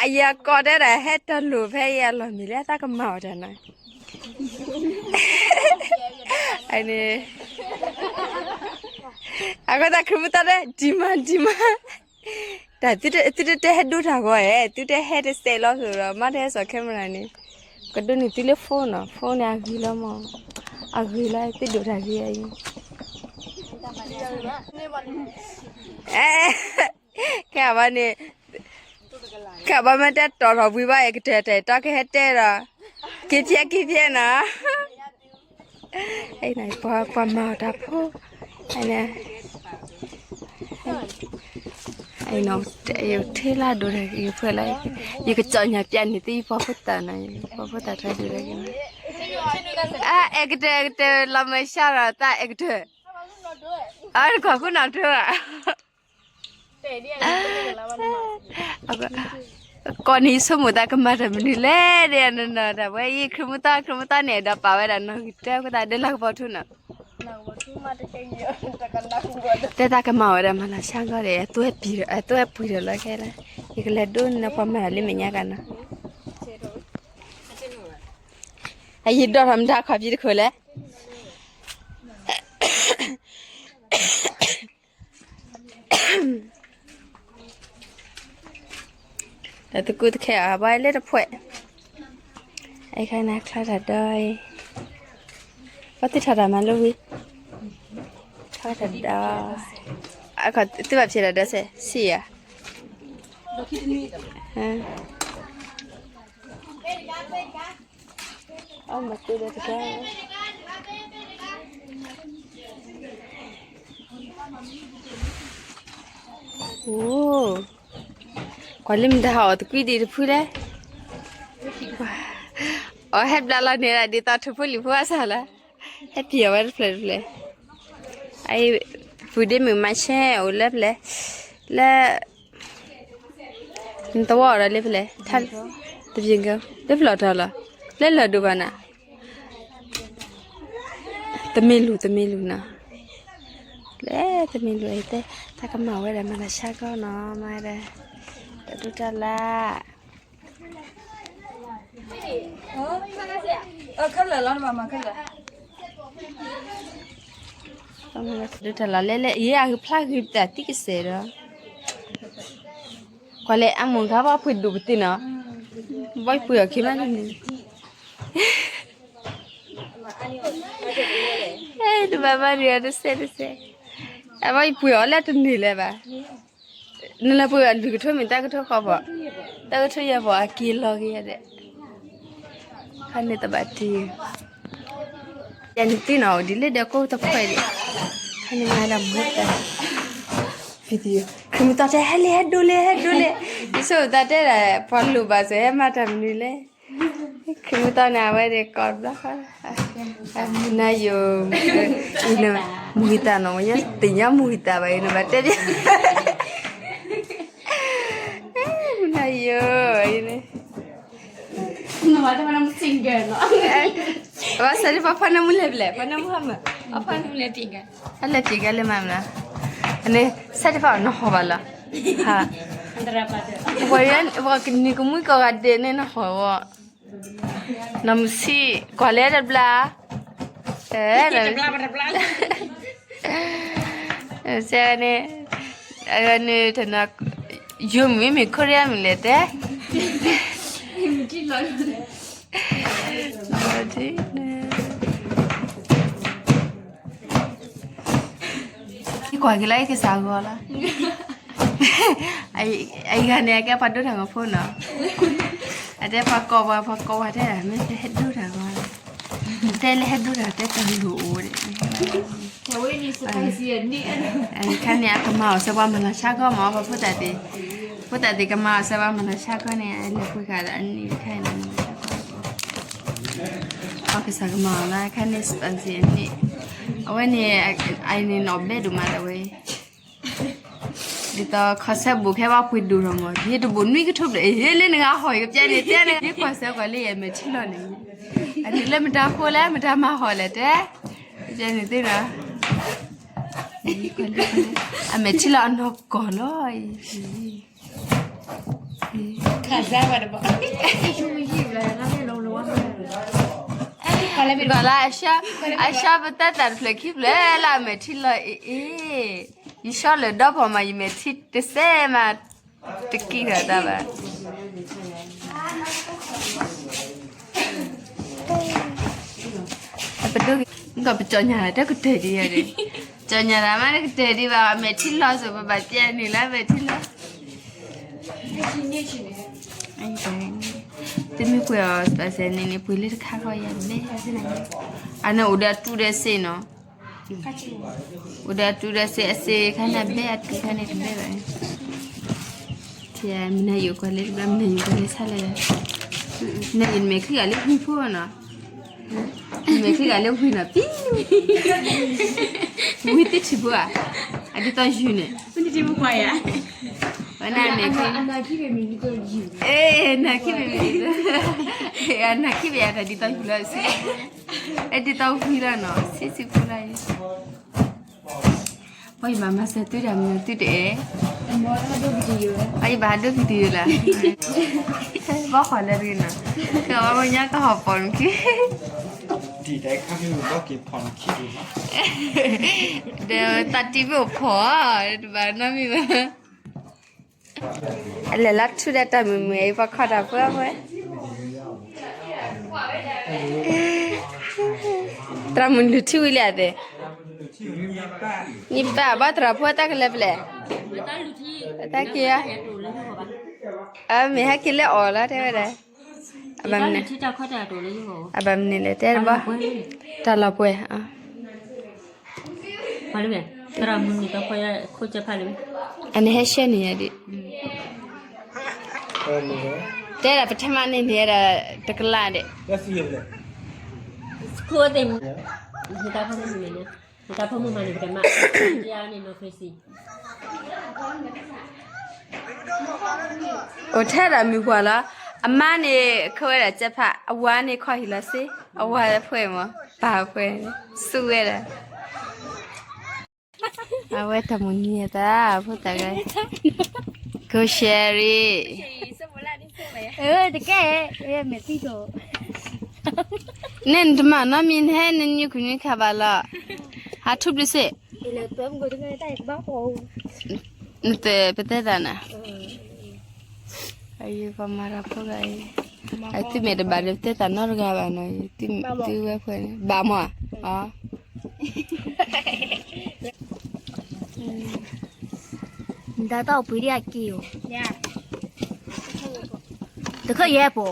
အယကိးတဲဒၣ် ဟဲတၢ်လိၣ်ဖဲအံၤအလီၢ်မံၤလၢသးကမၤအီၤတၢ်နီၤ, အန့ၣ် အဃိသတးခရံာ်ဖိသးတဲ ဒံးမး ဒံးမး, တၢ်သုတတဲဟဲဒိတၢ်ဂီၤဧဲ, သုတဟဲတစဲးလီၤစိၤဒီး မ့ၢ်တဟဲစိာ် camera န့ၣ်, ကဒိးန့ၢ်သုလၢ phone နီၤ, phone န့ၣ်အဂ့ၤလီၤမး, အဂ့ၤလီၤ သုဒိးတၢ်ဂ့ၤအံၤ, ခဲအံၤဘၣ်န့ၣ်, ခဲအံၤဘၣ်မ့ၢ်တဲတီၢ်ထီၣ်ဘှံးဘၣ် အဲကတၢၢ်တၢ်တီကဟဲတဲဒီး, က့ၤဖျဲး က့ၤဖျဲးနီၤ, ပှၤမၤအီၣ်တၢ်ဖိ, အံၤနီၤ, ယထံၣ်လၢဒိၣ်တၢ်ဂ့ၤဖၢလၢ, ယကစီၣ်ညါပျးန့ၢ်သုယပှၤဖိသၣ်နီၤ, ယပှၤဖိသၣ်တၢ်ဒိၣ်တၢ်ဂ့ၤ, အအဲကတၢၢ် အဲကတၢၢ် လီၤမၢ်ဆါဒီးသးအဲကတၢၢ်, အတခွါဃုနီၣ်ထၢဘၣ် ကိးန့ၣ်ယဆိကမိၣ်သးကမၤတၢ်မနုၤလဲၣ်, ဒ်နီၢ်နီၢ်တၢ်ဝဲအံၤ ခရံာ်မုၢ်သီ ခရံာ်မုၢ်သီန့ၣ် ဒီးပာ်ဝဲဒၣ်နီၣ်ဂံၢ်တၢ အဃိသတးဒီးလၤကပီၤထူနီၤ, တဲသးကမၤဝဲဒၣ်မၤလၤဆါဂီၢ်ဒီး အသွဲပှံၤဒီးလီၤခဲလၢာ်, ယကလဲၤဒိးန့ၢ်ပှၤမၤတၢ်လၢမဲာ်ညါကနီၤ, အယံၤဒီးထီၣ်မတၤခီၣ်ဖံးတခိၣ်လဲၣ် ဒီးသကူတခဲအီၤ ဘၣ်လၢတဖှဲး, အခါန့ၣ်ချါတၢ်ဒီအံၤ, ဘၣ်သုထီၣ်တၢ်မၤလိဝံၤ, ချါတၢ်ဒီ, သုဘၣ်ဖျဲးတၢ်ဒီစဲး စံၣ်ယၤ အိ, ကွၢ်လၢမတၤဟးအီၣ်သကွံဒံးတဖုလဲၣ်, အီၣ်ဟဲဘျးလီၤန့ၣ်ဒ်သိးထူဖိလံၤဖိအစၢ်လီၤ, ဟဲပျံၤအီၣ်ဝဲတဖျၢၣ်တဖျၢၣ်, အအံၤ, ပူၤဒ့မုၣ်မၤဆဲအိၣ်လၢဖဲလဲၣ်, လၢ နသဝီအီၤဒီးလၢဖဲလဲၣ်, တပျ့ၤက, လၢဖျီၣ်ထီၣ်လီၤ, လၢလီၢ်ဒိၣ်ဘၣ်နၤ, တမ့ၢ်လူၤ တမ့ၢ်လူၤနီၤ, လၢတမ့ၢ်လူၤအံၤတဲ, တၢ်ကမၤဝဲဒၣ်မၤလၤဆါကီနီၤ မၤဒီး, တၢ်ဒိၣ်တၢ်လၢ ခဲလၢာ်လီၤ နဘၣ်မၤခဲလၢာ်, ဒိၣ်တၢ်လီၤလဲၣ်လဲၣ် ယဲအဂ့ၤဖျါဂ့ၤပတၢ်သံကစဲးဒီး, ကွၢ်လဲၣ်အမိၢ်ဂၤဘၣ်ပှ့ၤဒိၣ်ပသ့ၣ်နီၤ, ဘၣ်ပှ့ၤအီၤခံမးန့ၣ်, တဘၣ်ဘၣ်ဒံးတစဲးတစဲး, အဘၣ်ယပှ့ၤအီၤလၢတန့ၢ်လၢၤဘၣ်, နလဲၤပှ့ၤအီၤလွံၢ်ကထိမ့ၢ်တၢ်ကထိဃီဘၣ်, တၢ်ကထိယဲၢ်ဘၣ်အက့ၤလီၤက့ၤယဲဒဲး, ခါန့ၣ်တဘၣ်တ့ၢ် ယန့ၣ်သ့ၣ်နီၣ်အိၣ်ဒ်လၢဒီးကိးတဖှဲးဒံး, ခါန့ၣ်မၤဒၣ်မၤတၢ်, ခရံာ်မုၢ်သီတဲ ဟဲလဲၣ် ဟဲဒိးလဲၣ် ဟဲဒိးလဲၣ်, ယဆိကမိၣ်သးတဲဒၣ် ပှၤလိၣ်ဘၣ်စၢၤ ဟဲမၤတၢ်မနုၤလဲၣ်, ခရံာ်မုၢ်သီန့ၣ် အဝဲဒၣ်ကိးဘျီဃီ, မုၢ်နၤယိၤ, အံၤန့ၣ်, မုၢ်ဂံၢ်တၢ်နီၤ ယသ့ၣ်ညါမုၢ်ဂံၢ်တၢ်ဘၣ်အံၤန့ၣ် ဘၣ်တဲဒ် မုၢ်နၤယိၤ, အံၤန့ၣ်, ဘၣ်ဆၣ်ဒ်ပှၤဖီနၢမူလဲၣ်ဖဲလဲၣ် ပှၤနၢမူဟါမၢ်, အလဲၤပံးကဲလၢမၤမနုၤ, န့ၣ် ဆၢတဖၣ်နဟီၣ်ဘၣ်လီၤ, ပှၤနံၤကမှံကီၢ်ဂၤဒဲးန့ၣ်နဟီၣ်ဝဲ, နီၢ်မုၢ်ဆံး ကွၢ်လဲၣ်တဘျါ, စဲန့ၣ်, န့ၣ်, ယိၤမုၣ်မ့ၢ်ခိရံယါမုၣ်လဲၣ်တဲ ယကွၢ်က့ၤလၢယကစၢ်ဂီၤလီၤ, အဂၤန့ၣ် အကဲပှၤဒိတၢ်ဂီၤဖိနီၤ, အတဲပှၤကိးပှၤ ပှၤကိးပှၤတဲဒၣ် မ့ၢ်တဟဲဒိတၢ်ဂီၤ, တဲလၢဟဲဒိတၢ်တဲတၢ်လိၣ်အိၣ်ဒၣ် ခါန့ၣ် အကမၤအီၤစၢၤပှၤမၤလၤဆါကီမး ပှၤဖိသၣ်သ့ၣ်, ဖိသၣ်သ့ၣ်ကမၤအီၤစၢၤပှၤမၤလၤဆါကီန့ၣ် အလဲၤပှ့ၤဃာ်ဒီးအနံၣ်တခါအံၤန့ၣ် မၤလၤဆါကီ, ပှၤကစၢ်ကမၤအီၤလၢခါန့ၣ် စပၣ်စံၣ်အနံၣ်, အဝဲန့ၣ်, အအံၤန့ၣ်နီၣ်ဘဲဒိၣ်မးဒၣ်ဝဲ ဒ်သိးခီၣ်ဆၢဘိၣ်ခဲဘၣ်ပှ့ၤဒိၣ်ထီၣ်မး ယတဘိၣ်နွံကထိဘျဲၣ် ယလၢနဂၤဟီၣ်ကပျဲန့ၣ် တဲနဂၤ ယကွၢ်ဆၢကွၢ်လၢယမဲာ်ထံလီၤန့ၣ်, အဒုးလၢမတၤဃိလဲၣ် မတၤမၤဟီၣ်လဲၣ်တဲ, ယန့ၣ်သ့ၣ်ဒီး, အမဲာ်ထံလီၤအနီၢ်ကီၢ်လီၤအံၤ, အစၢ်ဘၣ်တဘၣ်, ကီးလၢအဆၢ, အဆၢပတၢ်သးတဖျၢၣ်ခံဖျၢၣ်လၢအမဲာ်ထံလီၤအံၤ, ယဆှီလၢဒီဖီမး ယမဲာ်ထံတစဲးမး, တကံၢ်ဃာ်တၢ်ဘၣ်. ပဒိၣ်ကီးပကၠီညါတၢ်ကတၢၢ်ဒံးယၤ, ကၠီညါတၢ်မးတကတၢၢ်ဒံးဘၣ်, အမဲာ်ထံလီၤစိၤ ပဘၣ်ပျဲနုာ်လၢအမဲာ်ထံလီၤ. တမ့ၢ်ပှ့ၤအီၤ စပာ်စဲန့ၣ်န့ၣ် ပှ့ၤလၢတခါဃီယၤလဲၣ်, အန့ၣ်အိၣ်ဒီးအတူဒီးစ့နီၤ, အိၣ်ဒီးအတူဒီးစ့အစ့ခါန့ၣ်ဘဲအတူခါန့ၣ်တဘဲဘၣ်. မနၤယိၤကွၢ်လၢတဘျီ မနၤယိၤကွၢ်လၢဆါလဲၣ်, မနၤယိၤမဲာ်ချံဂၤလၢဝံဖိနီၤ, မဲာ်ချံဂၤလၢဝံနီၤ, ပံ, ဝံသ့ၣ်ထံဖိဧါ, အဒ်သိးယုၢ်န့ၣ်, ဝဲနမဲာ်ချံ, အဲ, နခံဘ့ၣ်မ့ၢ်, နခံဘ့ၣ်ယၤတၢ်ဒ်သိးယုၢ်လီၤ, အဲဒ်သိးဝံလီၤနီၤ, ဆံးဆံးဖိလီၤအံၤ. ပှၤယဘၣ်မၤစၢၤသုတၢ်မနုၤသုတအဲၣ်, ပှၤယဘၣ်ဟးဒိကံၤတယိၤလၢ, ဘီဃီၤလၢတဂ့ၤနီၤ, ကဝဲကညါကဟီၣ်ပီၣ်နခံ, ဒီးသးတံၢ်မ့ၢ်အိၣ်ဖီၣ်, တဘၣ်နီတမံၤဘၣ်. အလဲၤလီၤထူဒီးတၢ်မုာ်မုာ်အံၤ ပှၤခီတၢ်ပှဲၤပှဲၤ, သရၣ်မုၣ်လုၢ်ထံဝံၤလံဧါသ့ၣ်, နံၣ်ပၢ်ဘၣ်သရၣ်ဖိတၢ်ကလဲၤဖဲလဲၣ်, တၢ်က့ၤဧါ, အမ့ၢ်ဟဲက့ၤလၢအီၣ်လီၤတဲဝဲဒၣ်, အဘၣ်မနုၤ, အဘၣ်မနုၤလဲၣ် တဲတဘီ, တၢ်လီၤပှဲၤ အန့ၣ်ဟဲရှဲန့ၣ်ယၤဒ်, တဲဒၣ်ပထမန့ၣ်န့ၣ်ဒၣ်တကလးဒဲး, အိၣ်ထဲဒၣ်မုၢ်ပှၢ်လီၤ, အမါန့ၣ်ခီဝဲဒၣ်ကဲဖး, အဝၤန့ၣ်ခီဟံၣ်လီၤစ့, အဝၤဖှဲမး, ပၢ်ဖှဲ, စူဝဲဒၣ် အဝဲတၢ်မုၢ်နံၤအသး ဖိသၣ်ဂၤ, ကိးရှဲရံ, တကဲ, မ့ၢ်သံဒိၣ်, န့ၣ်နတမၤနီတမံၤ နဟဲနညူခူနံခါဘၣ်လီၤ, ဟးထူဘျုးစ့ၢ်, နတပတဲသးနၤ, အယပှၤမၤတၢ်ဖိဂၤအံၤ, အသုမ့ၢ်တဘၣ်ဒီးပတဲသးနီတဂၤဘၣ်နီၤ, သုဝဲဖှဲန့ၣ် ဘၣ်မး, အ နတၢ်တၢ်အိၣ်ပှ့ၤဒ်အက့ၢ်ဧိၤ, တခၢၣ်ယဲၢ်ပိၤ,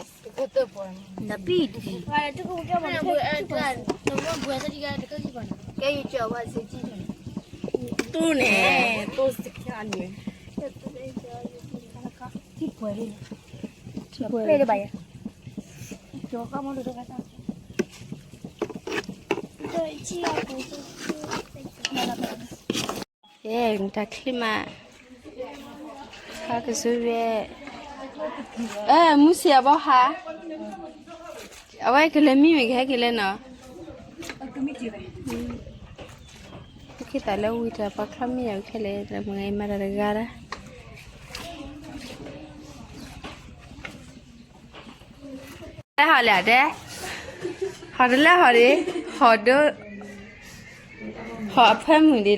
နပံၢ်တံၢ်, တူၢ်န့ၣ်, တူၢ်စခါန့ၣ်, ထံပှဲၤလံ, ထံပှဲၤလံဘၣ်ယၤ, ကဲ, နတၢ်ချံမး, ဟးကစူဝဲ, အမုၢ်ဆံးအဘီဟါ, အဝဲကလဲၤမံမ့ၢ်ကဟဲက့ၤလဲၣ်နီၤ, ပက့ၤသးလၢဝံၤတၢ်ပှၤချီမံယၤခဲလၢာ် မုၢ်ဂၤအံၤမၤတၢ်တဂၤဒၣ် ဟီၣ်လဲၣ်တဲ, ဟီၣ်တလၢဟီၣ်ဒံး, ဟီၣ်ဒိ, ဟီၣ်အဖၢမုၢ်ဒံးဒီး,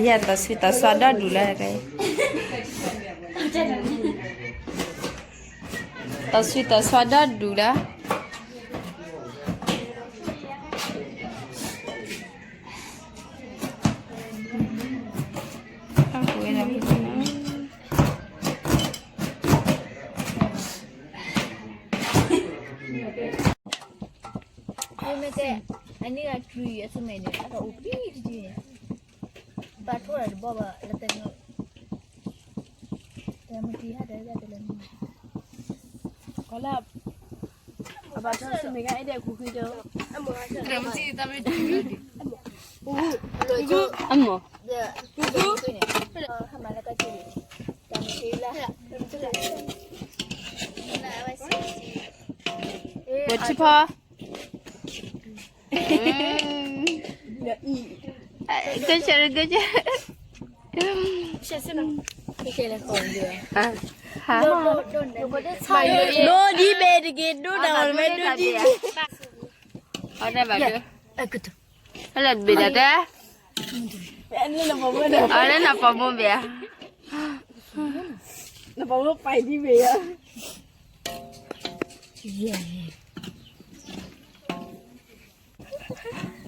ယဲတၢ်ဆွံတၢ်စွါဒီဒူၣ်လၢ, တၢ်ဆွံတၢ်စွါဒီဒူၣ်လၢ မ့ၢ်တဲ, အန့ၣ်အတြံအစမဲာ်န့ၣ် အတၢ်အိၣ်ပံတက့ၢ်န့ၣ်, ဘၣ်ထိၣ်တၢ်တဘီဘၣ်လၢတၢ်န့ၣ်, တၢ်မတံဟးတၢ်တၢ်တလၢန့ၣ်, ကီလၢ, အဘၣ်ထိၣ်စမဲာ်ကအဲၣ်ဒိးခူဃ့ကၠိ, အမိၢ်, ဟမၤလၢကၠိ, တၢ်မတံလၢ, ပထံဖီ, ကၠိ, ကၠိ, ဒိၣ်ဒံးဘ့ၣ်တက့ၢ်, ဒိၣ်တၢ်အီၣ်မ့ၢ်ဒိၣ်ဒံးဘ့ၣ်, အီၣ်တၢ်ဘၣ်ဒိၣ်, ဟဲလၢတဘ့ၣ်ဒီးတဲ, အီၣ်လၢနပိာ်မုၣ်ဘ့ၣ်ဧါ, နပိာ်မုၣ်ပာ်ဒံးဘ့ၣ်ဧါ,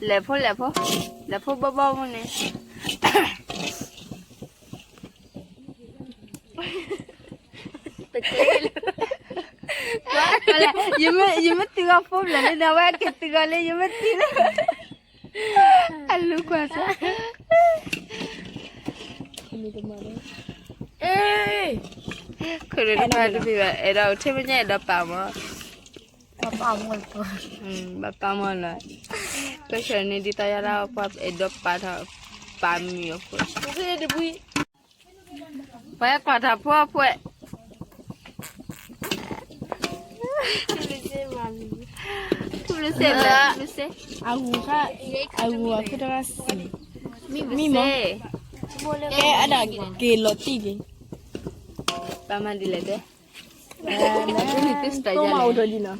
လဲၤဖိလဲၤဖိ, လဲၤဖိဘီဘီမုၢ်န့ၣ်, ယမ့ၢ်တုၤအီၤဖိဘျဲၣ်လံဒီး အဝဲက့ၤတုၤအီၤလၢ ယမ့ၢ်တုၤလၢ, အလူကွၢ်စၢ်, ခိၣ်နူာ်တပၤတမ့ၢ်ဘၣ် အဲၣ်ဒိးအိၣ်ထဲမ့ၢ်ညါ အဲၣ်ဒိးပာ်မီၢ်, ဘၣ်ပာ်မီၢ်လီၤ, ကဆၢန့ၣ်ဒ်သိးယၤဒၣ်ပှၤအဲၣ်ဒိးပာ်ထီၣ်, ပာ်မံၤအီၤဖိ, ပှၤကွၢ်တၢ်ဖိအဖိ, အဂီၤ, အဂီၤအခိၣ်တဂၤစံး, မံမီၢ်, ကဲအဒၣ်က့ၤလီၤတံၢ်က့ၤ, ပာ်မၤဒ်လဲၣ်တဲ, နဒိးန့ၢ်တစတၢ်ယၤလဲၣ်,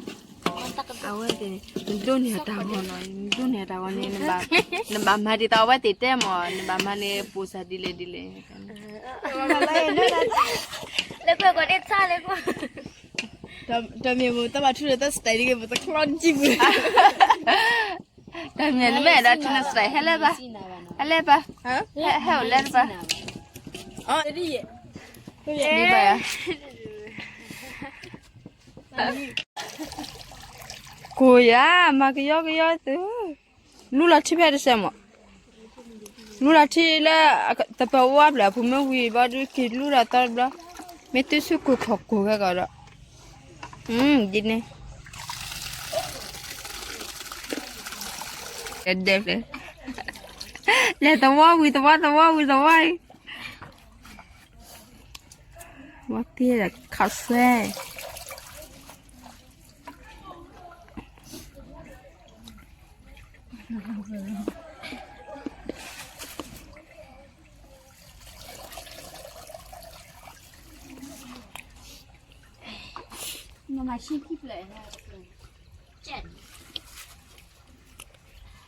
အဝဲသ့ၣ်န့ၣ် နဒိးန့ၢ်အတၢ်ဂီၤနီၤ, နဒိးန့ၢ်အတၢ်ဂီၤန့ၣ်, နဘၣ်မၤဒ်သိးအဝဲသ့ၣ်တဲမီၢ်, နဘၣ်မၤန့ၣ်ပူၤစၢ်ဒ်လဲၣ်ဒ်လဲၣ်, လၢကွၢ်ကီးဒ့ၣ်ဆၣ်လၢကွၢ်, တမ့ၢ်မိၢ်တဘၣ်ထူလၢတစတၢ်ဒ်က့ၤ မိၢ်တချီကံၢ်ပူၤ, တမ့ၢ်နမ့ၢ်အဲၣ်ဒိးထူနစတၢ် ဟဲလၢပၢ်, ဟဲလၢပၢ်, ဟဲအိၣ်လၢပၢ်, ဒ်ဘၣ်ယၤ ကိၢ်ယၤ မၤကယီကယီသု, လူလီၤထံဖဲတစဲးမး, လူလီၤထံလၢ သပၢၤအိၣ်အါဘျဲၣ် အပူၤမ့ၢ်ဝံၤဘီဒုးက့ၤလူဒီးသီတဘျီ, မ့ၢ်တုၤဆူကိၢ်ခီၣ်ကိၢ်ခဲကီးဒီး, ဒ်န့ၣ် ဒဲဖျဲၣ်, လဲၤသဝီဝံၤသဝီ သဝီဝံၤသဝီအံၤ, ဝဲတ့ၢ်ဒီးခးဆှဲ,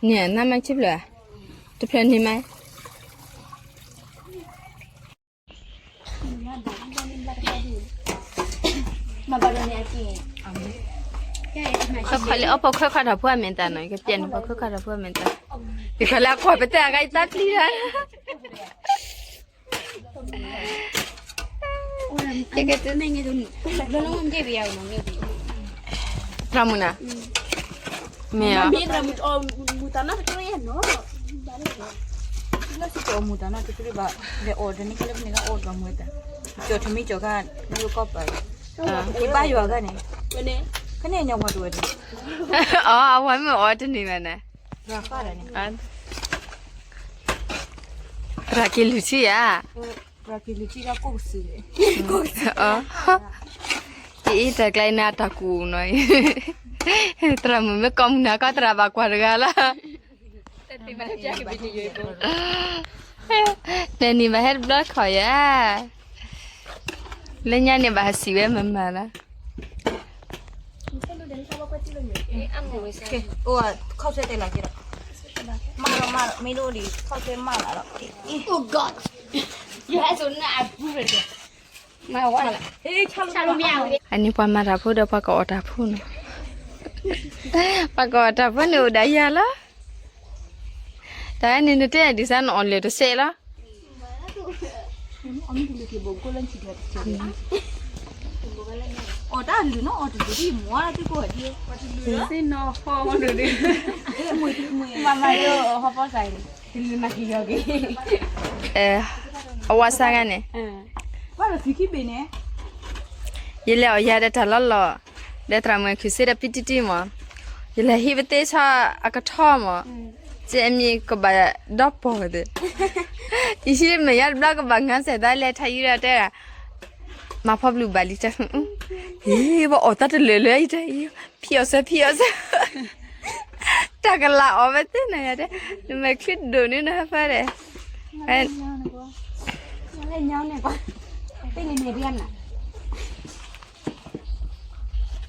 န့ၣ် နမၤဆံဖျၢၣ်, တဖျၢၣ်န့ၣ်မး ခွဲးခွါလၢအီၣ်ဖိခွဲးခွါထီၣ်ဖိအမဲာ်တၢ်နီၤ, ယကပျဲန့ၣ်ဖိခွဲးခွါထီၣ်ဖိအမဲာ်တၢ်, ယကလၢအကွၢ်ပတဲအဂၤယတၢ်ပျံၤတၢ်, ယကတ, သရၣ်မုၣ်နၤ, မ့ၢ်ဧါ, မူတၢ်နၢ်တကရၢၢ်နီၤ, လၢစကီးမူတၢ်နၢ်တကရၢၢ်ဘၣ်, လဲၤအီၣ်တန့ၢ်ခဲလၢာ်ဖဲန့ၣ်ကအိၣ်ဒီးမူတၢ်, ကၠီၣ်ထမံကၠီၣ်ခါ, မ့ၢ်ကီၢ်ပၤ, ယဘါယွၤခါန့ၣ်, ခန့ၣ်ညီဝဲတဝဲန့ၣ်, အီ အဝဲမ့ၢ်အီတန့ၢ်ဘၣ်န့ၣ်, သရၣ်က့ၤလုၢ်ထံဧါ, သရၣ်က့ၤလုၢ်ထံဒီးကိၣ်ကစုာ်, က့ၤအံၤတၢ်ကျါအံၤန့ၣ်အတၢ်ကူၣ်နီၤ, သရၣ်မုၣ်မ့ၢ်ကိးမုၢ်နၤကီၢ် သရၣ်ဘၣ်ကွၢ်တဂၤလီၤ, တနံၤဘၣ်ဟဲတဘျီခီၣ်ယၤ, လၢညါန့ၣ်ဘၣ်ဟးစံးဝဲမၤမၤလီၤ, အိၣ်ခီၣ်ဆွဲတဲလီၤက့ၤဒီး, မၤလီၤမၤလီၤ မ့ၢ်ဒိၣ်ဒံး ခီၣ်ဆွဲမၤလီၤဒီး, အန့ၣ်ပှၤမၤတၢ်ဖိဒီးပှၤကအီၣ်တၢ်ဖိနီၤ, ပှၤကအီၣ်တၢ်ဖိန့ၣ်အိၣ်ဒီးယၤလီၤ, တၢ်န့ၣ်နတဲဒ်စၢ်နအီၣ်လၢာ်တစဲးလီၤ အီၣ်တၢ်လုၢ်နီၤ အီၣ်တလုၢ်ဒ်မ့ၢ်တကိၢ်ဒ်, မၤမၤယိဟီၣ်ပီစၢ်န့ၣ်, အဝဲစၢ်ဂၤန့ၣ်, ယလဲၤအီၣ်ယၤဒီးတၢ်လီၤလီၤ, ဒီးသရၣ်မုၣ်ခုၣ်စ့ဒီးပံတံတံမး, ယလဲၤဟံးပသ့ဆီအကထီမး, ကဲအမံၤကဘၣ်ဒီပီၢ်သ့, ယဟံးမ့ၢ်ယါတဘျီကဘၣ်ငါစဲးသးလဲၤထါယံၤဒီးတဲဒၣ် မၤဖီဘျုးဘၣ်လံတၢ်, ဟ့ၣ် ပှၤအီၣ်တၢ်တလၢာ်လၢယတဲ, ဖံးအီၣ်စၢၤ ဖံးအီၣ်စၢၤ, တၢ်ကလၤအီၣ်ဝဲသ့ၣ်နၤယတဲ, နမဲာ်ချံဒိၣ်န့ၢ်နဟၢဖၢဒဲး, အဲ လၢညါန့ၣ်ကွၢ်, ပ့ၢ်လံန့ၣ်ဒ်န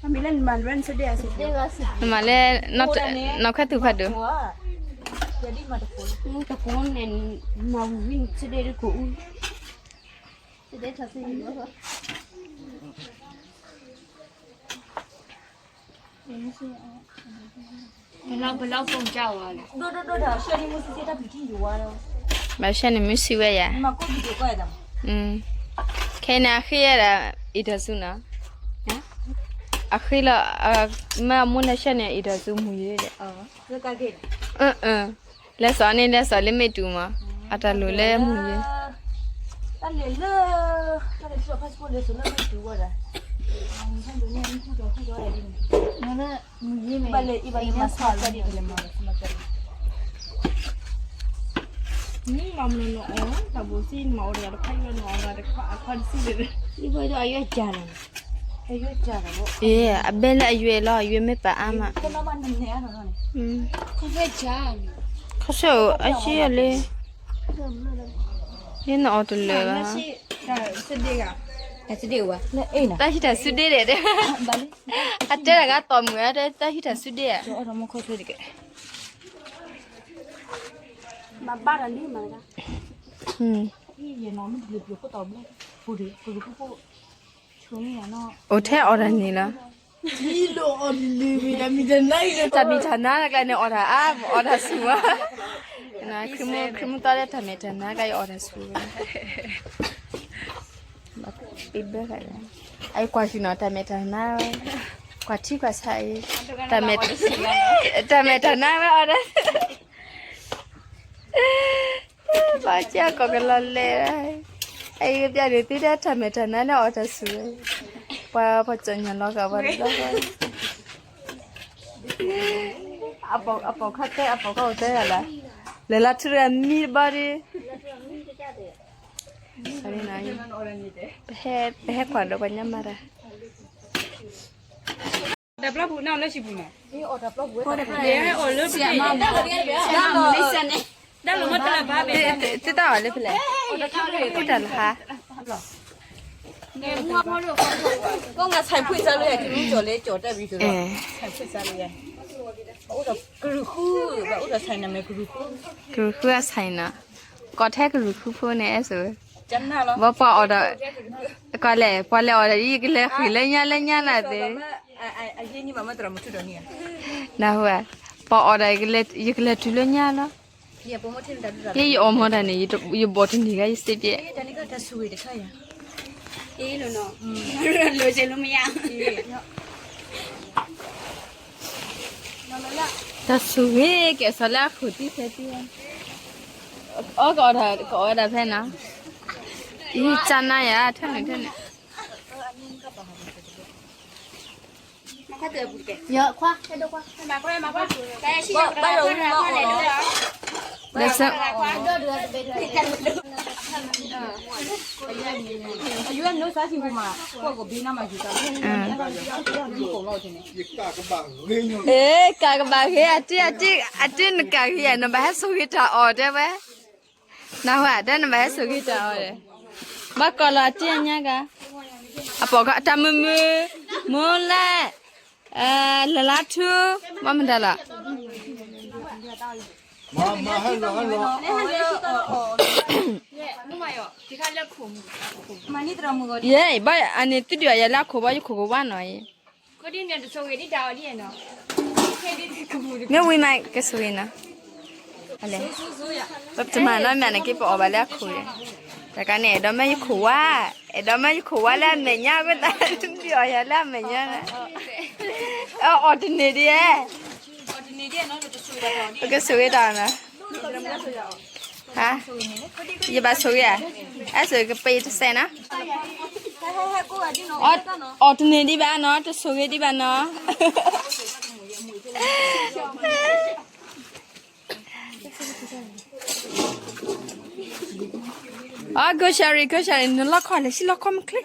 ၤ, မ့ၢ်လၢနမၤလွဲနစဒ့ၣ်အစ့ၢ်ကီး, နမၤလၢ နီၢ်ခွဲသူၣ်ဖးဒိၣ်, တကိးန့ၣ် မၤဝံၤဝံၤနစဒ့ၣ်တကိးအူ, စဒ့ၣ်ထီၣ်စ့ၢ်ကီး ဘၣ်ရှဲန့ၣ်မုၢ်ဆံးဝဲယၤ, ခဲအံၤန့ၣ်အဃ့ဝဲဒၣ် အံၤထီၣ်ဆူနီၤ, အဃ့လီၤ, မ့ၢ်အမိၢ်လၢရှဲန့ၣ် အံၤထီၣ်ဆူမူၤယ့ဒီး, လဲၤစီၤန့ၣ် လဲၤစီၤလၢမ့ၢ်တူၤမး, အတၢ်လိၣ်လၢမူၤယ့ တၢ်လဲၤလၢ တၢ်လဲၤထံၣ် passport လဲၤစိာ်လၢမ့ၢ်တူၤဝဲဒၣ်, မ့ၢ်ဘၣ်လဲၤအံၤဘၣ်လဲၤမၤဆါတၢ်ဒ်လဲၤမၤ, မ့ၢ်မၤမနုၤနအီၣ် တၢ်ဘိစံၣ် နမၤအီၣ်တဂၤတခွါအံၤ နမၤအီၣ်တဂၤတခွါ အခွါတစံၣ်ဒီး, အံၤဘၣ်ဒီးအယွဲၢ်ကၢ်လီၤ, အယွဲၢ်ကၢ်လီၤ, အ့ အဘဲလၢအယွဲၢ်လီၤ အယွဲၢ်မ့ၢ်ပာ်အါမး, ခီဆၢအံၤအါယံာ်လံ, ယနအီၣ်တလၢာ်ဘၣ်, တၢ်ဟံးတၢ်ဆူဒ့ဒီး, အတဲတဂၤတီၢ်မုၢ်ဧါ, တၢ်ဟံးတၢ်ဆူဒ့ဧါ, အိၣ်ထဲအီၣ်တၢ်န့ၣ်လီၤ, တၢ်မံၤတၢ်နါတကျါန့ၣ် အီၣ်တၢ်အါ အီၣ်တၢ်ဆူၣ်ဝဲ, ခရံာ်မုၢ်သီလၢတၢ်မဲာ်တၢ်နါကျါ ယအီၣ်တၢ်ဆူၣ်ဝဲ, ဘၣ်ပ့ၤဘၢဃာ်ဒီး, အကွၢ်ဆူၣ်နီၤ တၢ်မဲာ်တၢ်နါ, ကွၢ်ထံကွၢ်ဆးအံၤ, တၢ်မဲာ်တၢ်နါဝဲအီၣ်ဒီး, ဘၣ်ကၢ်ကီၢ်ကလီၤလဲၤ, အအံၤကပျၢ်န့ၣ်သုဒၣ်တၢ်မဲာ်တၢ်နါလၢအီၣ်တၢ်ဆူၣ်ဝဲ, ပှၤပှၤကၠီၣ်ညီၣ်လီၤဃာ်ပှၤတဘျီဃီ, အပိာ်ခါတဲအပိာ်ခါအိၣ်တဲဂၤလၢ, လဲၤလၢထူတဂၤမံတဘီဒီး, ပဟဲကွၢ်ဒီးပှၤညါမၤတၢ်, တၢ်ပျီပူၤန့ၣ်လၢဟံၣ်ပူၤမး, တၢ်လၢမတလဘၣ်ဘဲ, သုတၢ်အီၣ်လၢဖဲလဲၣ်, သုတၢ်လီၤဟါ, ကီၢ်ငါဆဲးဖှံစါလၢယၤ ကမူကၠီၣ်လဲကၠီၣ်တဲဘံၤသုလီၤ, ဆဲးဖှံစါလၢယၤ, အိၣ်ဒီးကရူၢ်ဃု, ဘၣ်အိၣ်ဒီးဆဲးနမဲာ်ကရူၢ်ဃု, ကရူၢ်ဃုအဆဲးနီၤ, ကိးထဲကရူၢ်ဃုဖိန့ၣ်အဲၣ်စိ, ဘၣ်ပှၤအီၣ်ဒီး, ကွၢ်လဲၣ် ပှၤလဲၤအီၣ်ဒီး ယကလဲၤဃ့ၢ်လၢညါလၢညါနၤသ့, နၢ်ဟူဧါ, ပှၤအီၣ်ဒီး ယကလဲၤတုၤလၢညါလီၤ, ယဲယအီၣ်မ့ၢ်တၢ်န့ၣ် ယဘီၣ်တန့ၢ်ဂၤယစ့ပျဲ, တၢ်ဆိၣ်ဂ့ၤတခါယၤ, တၢ်ဆိၣ်ဂ့ၤ ကဲစီၤလၢအခိၣ်သံဖဲသံ, အီၣ်ကအီၣ်တၢ် ကအီၣ်ဝဲဒၣ်ဖဲနီၤ, အံၤကၢ်နါယၤ ထဲန့ၣ်ထဲန့ၣ် လၢဆၢ, အ့ ကးကဘၣ်ဂ့ၤ အတံၢ် အတံၢ် အတံၢ်နကးဂ့ၤဧါ နဘၣ်ဟဲဆိၣ်ဂ့ၤတၢ်အီၣ်တဲဝဲ, နၢ်ဟူဧါ တၢ်နဘၣ်ဟဲဆိၣ်ဂ့ၤတၢ်အီၣ်ဒီး, ဘၣ်ကီၢ်လီၤအတံၢ်အညါကါ, အပိာ်ခါတၢ်မုာ်မုာ်, မိၢ်လဲၣ်, လလါထူ, ဘၣ်မတၤလီၤ ယဲ ဘၣ်အန့ၣ်သုဒုးအယၤလၢအခိၣ်ဘၣ် ယခိၣ်ကဝါနီၤအံၤ, မ့ၢ်ဝံၤမး ကဆိၣ်ဂ့ၤနီၤ, ပတမၤနီတမံၤန့ၣ်က့ ပအီၣ်ဘၣ်လၢအခိၣ်ဒီး, တကးန့ၣ် အဲၣ်ဒိးမ့ၢ်ယခိၣ်ဝါ, အဲၣ်ဒိးမ့ၢ်ယခိၣ်ဝါလၢအမဲာ်ညါ အဝဲသးဒုးအီၣ်ယၤလၢအမဲာ်ညါန့ၣ်, အီၣ်တန့ၢ်ဒံးဧါ, ပကဆိၣ်ဂ့ၤတၢ်နီၤ ဟါ, ယဘၣ်ဆိၣ်ဂ့ၤဧါ, အဲၣ်ဆိၣ်ဂ့ၤကပ့ၤတစဲးနီၤ, အီၣ်တန့ၢ်ဒံးဘၣ်နီၤ တဆိၣ်ဂ့ၤဒံးဘၣ်နီၤ, အကိးဆၣ်ရံၤ ကိးဆၣ်ရံၤ နလီခီလဲၣ် ဆံလီခီမချ့,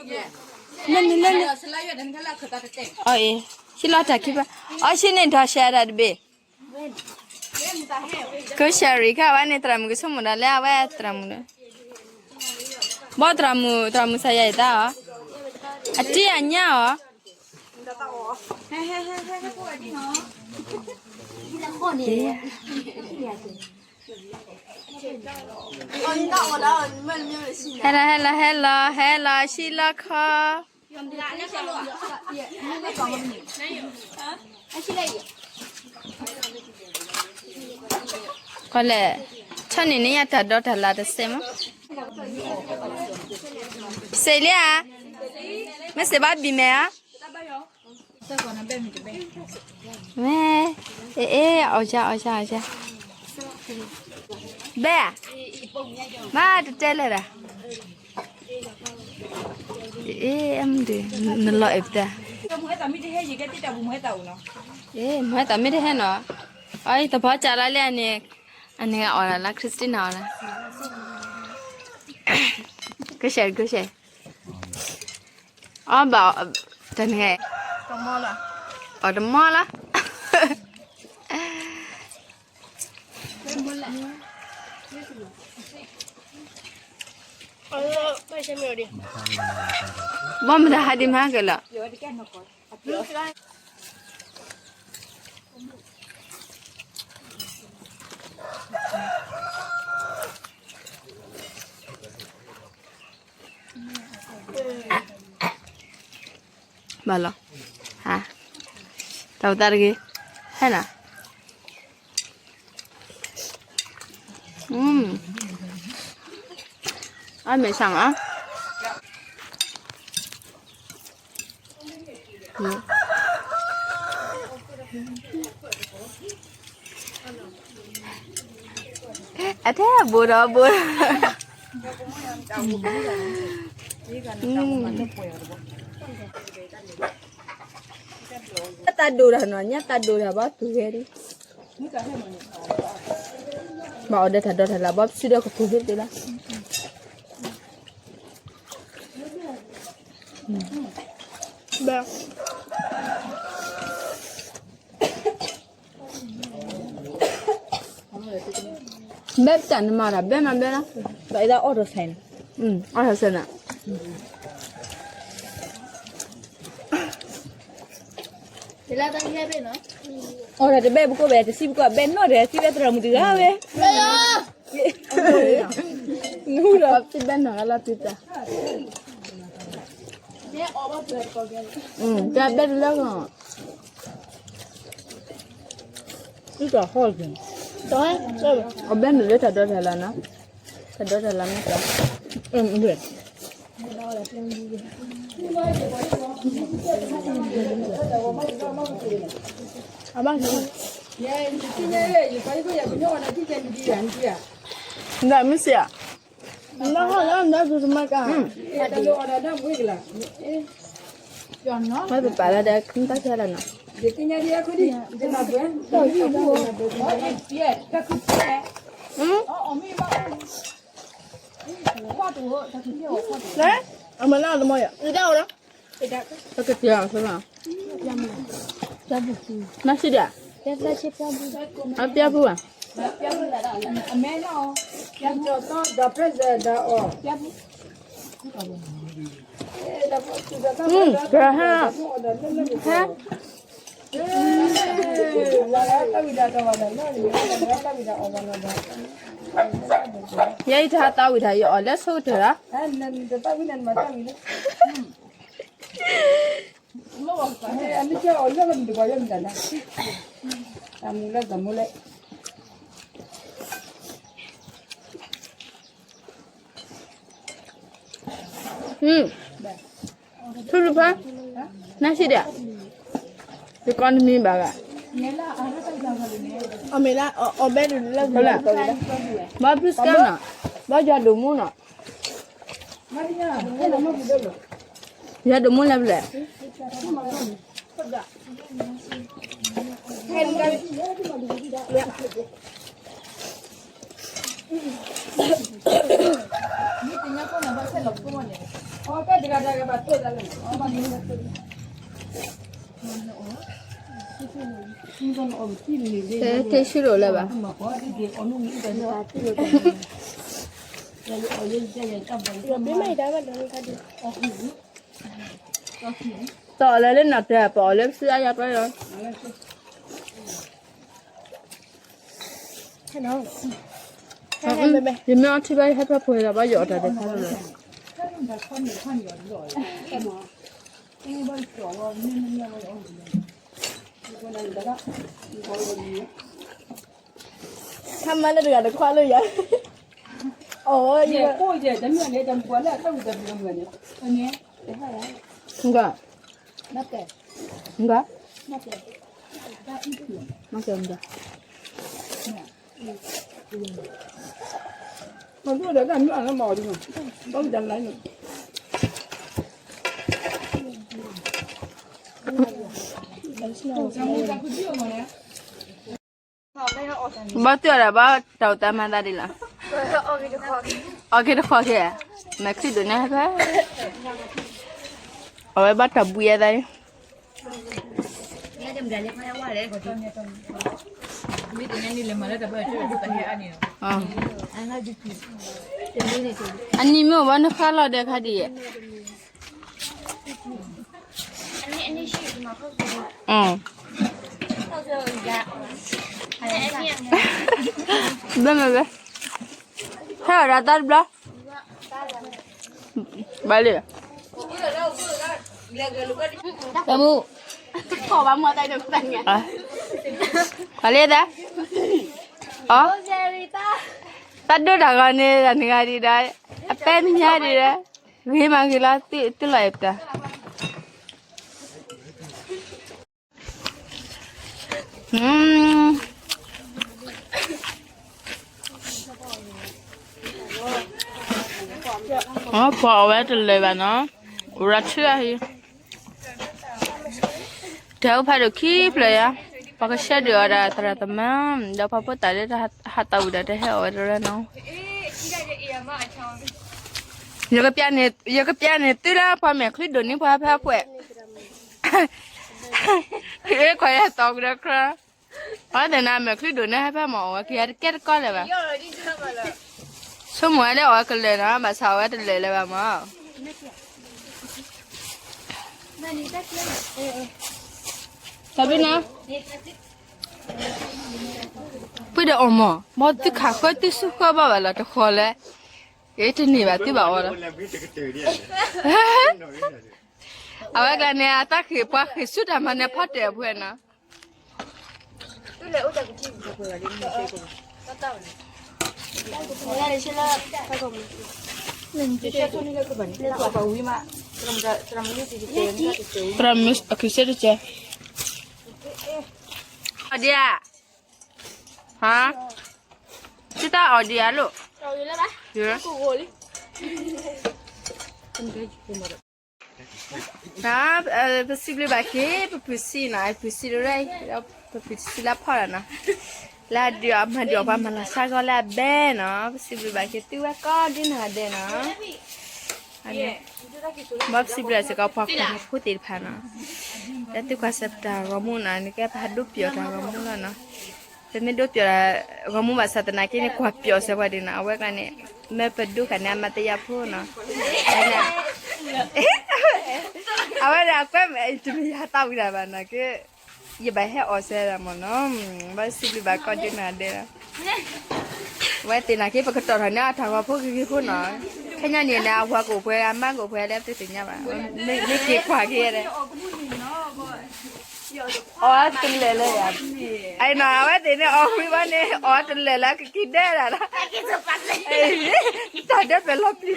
လဲၣ်နလဲၣ်လဲၣ်, အအ့, ဆံလီတၢ်ခံဘၣ်, အဆံန့ၣ်ဒီးဆဲးဒၣ်တဘ့ၣ် ကိးဆၣ်ရံၤခါဝဲန့ၣ် သရၣ်မုၣ်ကဆိကမိၣ်ဒီးလၢအဝဲသရၣ်မုၣ်ဒီး, ဘီၣ်သရၣ်မုၣ် သရၣ်မုၣ်စၤယၤအံၤတၢ်အီၤ, အတံၢ်အညၣ်အီၤ, ဟဲလီၤ ဟဲလီၤ ဟဲလီၤ ဟဲလီၤ ဆံလီခီ ကီလဲၣ်, ဆီန့ၣ်န့ၣ်ယတၢ်ဒီတၢ်လၢ်တစဲးမး, စဲးလံဧါ, မ့ၢ်စဲးဘၣ်ဘံၣ်မဲာ်ဧါ, မ့ၢ်, အ့ၣ် အ့ၣ် အီၣ်ယၤ အီၣ်ယၤ အီၣ်ယၤ, ဘဲဧါ, မ့ၢ်တတဲလၢၤဒၣ် အ့ၣ် အမုၢ်ဒုး နလီၤအဲၣ်ပတၢ်, မ့ၢ်ဟဲသးမ့ၢ်တဟဲနီၤ, အအံၤသဘီစးလါလၢအန့ၣ်, အန့ၣ်ဂ့ၤအီၣ်ဒၣ်လၢ Christina အီၣ်ဒၣ်, ကဆဲး ကဆဲး, အီၣ်ဘၣ်, တန့ၣ်ဂ့ၤ, အီၣ်တမီလီၤ ဘီမတၤဟးဒံးမၤက့ၤလီၤ, ဘၣ်လီၤ, ဟါ, တၢ်အိၣ်သးတဂ့ၤ, ဟဲနၤ, အမဲာ်ဆှးမး အထဲဘိးဒီးဘိး, တၢ်ဒိၣ်တၢ်နီၤ ညၣ်တၢ်ဒိၣ်တၢ်ဘၣ်သူၣ်ဂဲၤဒံး, ဘၣ်အီၤဒီးတၢ်ဒီတၢ်လၢ် ဘၣ်ပစုဒီးကပူၤဖ့တ့လီၤ, ဘဲ ဘဲပတၢ်နမၤတၢ် ဘဲမၤဘဲလီၤ, ဘၣ်အံၤဒၣ်အီၣ်တစဲးန့ၣ်, အီၣ်တစဲးန့ၣ်, အီၣ်တၢ်တဘဲပကိးဘဲ တစံးပကိးဘဲနီၢ်ဒီး စံးဘဲသရၣ်မုၣ်တဂၤဝဲ, နူဒီး စံးဘဲနီၢ်ဂၤလီၤတံၢ်တၢ်, တၢ်ဘဲတလၢကီး အဘဲနုာ်လၢတၢ်ဒီတၢ်လၢ်နီၤ, တၢ်ဒီတၢ်လၢ်မ့ၢ်တၢ်, အဘၣ်, နမ့ၢ်စံးဧါ, နဟီၣ်လၢနဒုးတမၤကါ, မ့ၢ်ပပာ်လၢဒဲး နတၢ်ဆဲးလၢနီၤ, အမၤလၢအတမီၢ်ယၤ, ပကတံၤအီၤဆၢလီၤ, နစံးဒၣ်, အပျဲပူၤဧါ, အမဲနီၤ, ဒီးပျဲစဲးဒီးအီၤ, ကဟါ, ဟါ, ယဲအံၤတဟါသးဝံၣ်တၢ် ယအီၣ်လၢဆိကတၢၢ်လီၤ, ထူတဖၣ်, နစံးဒၣ်, ယကီၢ်နမံၤဘၣ်ဂၤ, အမ့ၢ်လၢအီၣ်ဘဲဒုးလၢ, ဘၣ်ဖုစကၢ်နီၤ, ဘၣ်ယွၤဒိၣ်မူနီၤ, ယွၤဒိၣ်မူလၢပျဲၢ် ထဲဆူၣ်ရိၤလၢၤဘၣ်, တီၢ်လၢလၢနၤတဲ ပအီၣ်လၢပစုအါယၤပၢ်လီၤ. ယမ့ၢ်အီထံဘၣ် ယဟဲဖၢပှဲၤလီၤဘၣ် ယအီၣ်တၢ်တခါလီၤ. ခါမၤလၢတဂၤတခွါလၢယၤ, အိၣ်ယဲ, ယဲ, တမ့ၢ်လၢတမ့ၢ်လၢအတၢ်ဝံၣ်တၢ်ဘျုးမ့ၢ်န့ၣ်, နကွၢ်, နကွၢ်, နကွၢ်, ဘၣ်တုၤအီၤဒီး ဘၣ်တၢ်အိၣ်သးမၤသးဒ်လဲၣ်, အီၣ်က့ၤတဃီက့ၤ, မဲာ်ချံဒိၣ်န့ၣ်ဟဲဖဲ, အဝဲဘၣ်တၢ်ဘှံးအသးန့ၣ် အနံၤမ့ၢ်အိၣ်ဘၣ်နဃၣ်လီၤဒဲးခါဒ်ယဲ, ဘၣ်မ့ၢ်ဘၣ်, ဟဲအီၤဒီးတၢ်တဘျီ, ဘၣ်လံ, တမူ, ပှၤလံသး, အီ, တၢ်ဒိၣ်တၢ်ဂီၤန့ၣ် တၢ်နဂၤဒံးဒီး, အပဲနညါဒံးဒီး, ဂ့ၤမးဂ့ၤလီၤ, သုလီၤအဲၣ်ပတၢ် ပှၤအီၣ်ဝဲတလၢာ်ဘၣ်နီၤ, အိၣ်ရၤထံအဟံၣ်, တၢ်အိၣ်ဖးဒိၣ်ခံဖျၢၣ်ယါ, ပှၤကဆှၢဒုးအီၤဒီးသရၣ်သမါ, ဒီးပှၤဖိသၣ်လၢတၢ်ဟးသးဝံၣ်ဒီးတဟဲအီၣ်ဝဲတရၢနီၤ, ယကပျးန့ၢ်သုလၢပှၤမဲာ်ချံဒိၣ်န့ၢ်ပှၤဖဲအ ဖှဲး, ကခွါယၤသီကဒီးကြၢး, အဝဲသ့ၣ်န့ၣ် မဲာ်ချံဒိၣ်န့ၢ်ဟဲဖဲမ့ၢ်အီၣ်ဝဲက့ၤယၤတကဲတကီလၢၤဘၣ်, ဆိကမိၣ်ဝဲလၢအီၣ်ဝဲကလၢာ်နီၤ, ဘၣ်ဆၣ်အီၣ်ဝဲတလၢာ်လၢၤဘၣ်မ့ၢ် တဘျုးနီၤ, ပှၤဒီးအီၣ်မ့ၢ် ဘၣ်သုခးဃၢသုဆူဃၢဘၣ်ဘၣ်လီၤတဃီၤလဲၣ်, တန့ၢ်ဘၣ်သုဘၣ်အီၣ်လီၤ, အဝဲကျါန့ၣ် အတၢ်ဃ့ၢ်ပှၤဃ့ၢ်ဆူတၢ်မၤနၢၤဖီတၢၣ်အပှဲၤနီၤ သရၣ်မုၣ်အခံဆၢတကဲး, အီၣ်ဒံးဧါ, ဟါ, သုတၢ်အီၣ်ဒံးဧါလိၣ်, ပစံးဘျုးဘၣ်က့ၤ ပပုၢ်စံနီၤ, ပပုၢ်စံတရၢ, ပပုၢ်စံလၢဖီၣ်လီၤနီၤ, လၢအဒုးအီၣ်မၤဒုးအီၣ်ပှၤမၤလီၤဆါဂီၤလၢအဘဲနီၤ, ပစံးဘျုးဘၣ်က့ၤသုဝဲကိးဒ်နၤဒဲးနီၤ ဘၣ်ပစံးဘျုးစ့ၢ်ကီးပှၤကွၢ်ဖိသ့ၣ်တဖၣ်နီၤ, လၢသုကွၢ်စဲးပတၢ်ဂီၤမူနီၤ, နကဲပဟးဒိးပျီၣ်တၢ်ဂီၤမူလီၤနီၤ, ပမ့ၢ်ဒိးပျီၣ်တၢ်ဂီၤမူဘၣ်ဆၣ်သနာ်က့န့ၣ် ကွၢ်ပျီၣ်စဲးပှၤဒ်နီၤ, အဝဲကျါန့ၣ် မ့ၢ်ပဒိဃာ်န့ၣ် အမၤတယာ်ဖိနီၤ, အဝဲဒၣ်ကွဲမ့ၢ်တမ့ၢ်ယဟးသးဝံၣ်တၢ်ဘၣ်နီၤ, ကဲ ယဘၣ်ဟဲအီၣ်စဲးဒၣ်မ့ၢ်နီၤ, ဘၣ်စံးဘျုးဘၣ်ကိးဒ်နၤဒဲးလီၤ အဝဲသ့ၣ်နာ်က့ ပကတီၢ်ထီၣ်န့ၢ်အတၢ်ဂီၤဖိဂ့ၤဂ့ၤဖိနီၤ, ခဲညါန့ၣ်န့ၣ် အဝၤကအိၣ်ပှဲၤ အမါကအိၣ်ပှဲၤလၢပသ့ၣ်ညါဘၣ်, မ့ၢ်က့ၤကွၢ်က့ၤဒီး အီၣ်တလၢာ်လၢယၤ, အနီၤ အဝဲသ့ၣ်န့ၣ် အီၣ်ဝံၤဘၣ်န့ၣ် အီၣ်တလၢာ်လၢကက့ၤဒဲဒၣ်လီၤ, တၢ်ဒဲးပျၢၤလီၤပျံၤ